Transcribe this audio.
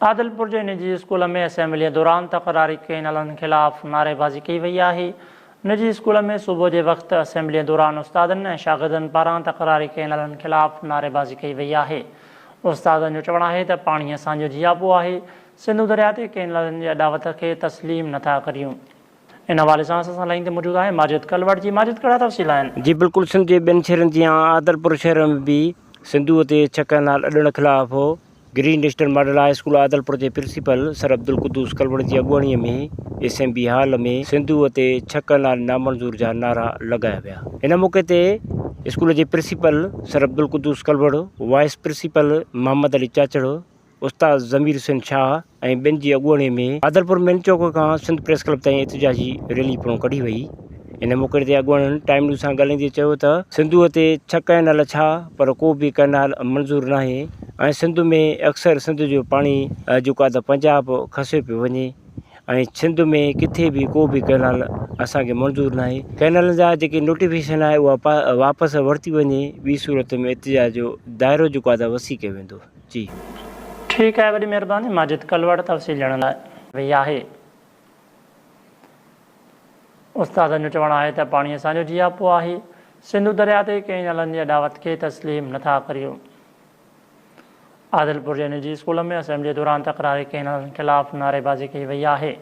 عادلپور جي نجي اسڪول ۾ اسيمبليء دوران تڪراري ڪئنالن خلاف نعريبازي ڪئي وئي آهي. نجي اسڪول ۾ صبح جي وقت اسيمبليء دوران استادن ۽ شاگردن پاران تڪراري ڪئنالن خلاف نعريبازي ڪئي وئي آهي. استادن جو چوڻ آهي ته پاڻي اسان جو جياپو آهي، سنڌو درياء تي ڪئنالن جي اڏاوت کي تسليم نٿا ڪريون. ان حوالي سان اسان سان لائين تي موجود آهي ماجد ڪلوڙ جي ماجد ڪهڙا تفصيل آهن؟ جي بلڪل سنڌ جي ٻين شهرن جيان عادلپور شهر ۾ به سنڌوء تي ڇهه ڪئنال اڏڻ خلاف green national model high school Adilpur جي پرنسپل سر عبدالقدوس ڪلوڙ جي اڳواڻي ۾ ايس ايم بي هال ۾ سنڌوء تي ڇهه ڪئنال نامنظور جا نعرا لڳايا ويا ان موقعي تي اسڪول جي principal sir Abdul Quddus Kalhoro vice principal Muhammad Ali Chachar استاد ضمير حسين شاهه ۽ ٻين جي اڳواڻي ۾ عادلپور مين چوڪ کان سنڌ پريس ڪلب تائين احتجاجي ريلي پڻ ڪڍي وئي. ان موقعي تي اڳواڻن ٽائيم نيوز سان ڳالهائيندي چيو ته سنڌوء تي ڇهه ڪئنال ڇا پر ڪو به ڪئنال منظور ناهي ۽ سنڌ ۾ اڪثر سنڌ جو پاڻي جيڪو آهي ته پنجاب کسيو پيو وڃي ۽ سنڌ ۾ ڪٿي به ڪو به ڪئنال اسان کي منظور ناهي ڪئنالن جا جيڪي نوٽيفڪيشن آهي اها واپس ورتي وڃي ٻي صورت ۾ احتجاج جو دائرو جيڪو آهي ته وسيع ڪيو ويندو. جي. ٺيڪ آهي وڏي مهرباني ماجد ڪلوڙ تفصيل ڏيڻ لاء. وئي آهي. استادن جو چوڻ آهي ته پاڻي اسان جو جياپو آهي، سنڌو درياء تي ڪئنالن جي اڏاوت کي تسليم نٿا ڪريون. عادلپور جي نجي اسڪول ۾ اسيمبلي دوران تڪراري ڪئنالن خلاف نعريبازي ڪئي وئي آهي.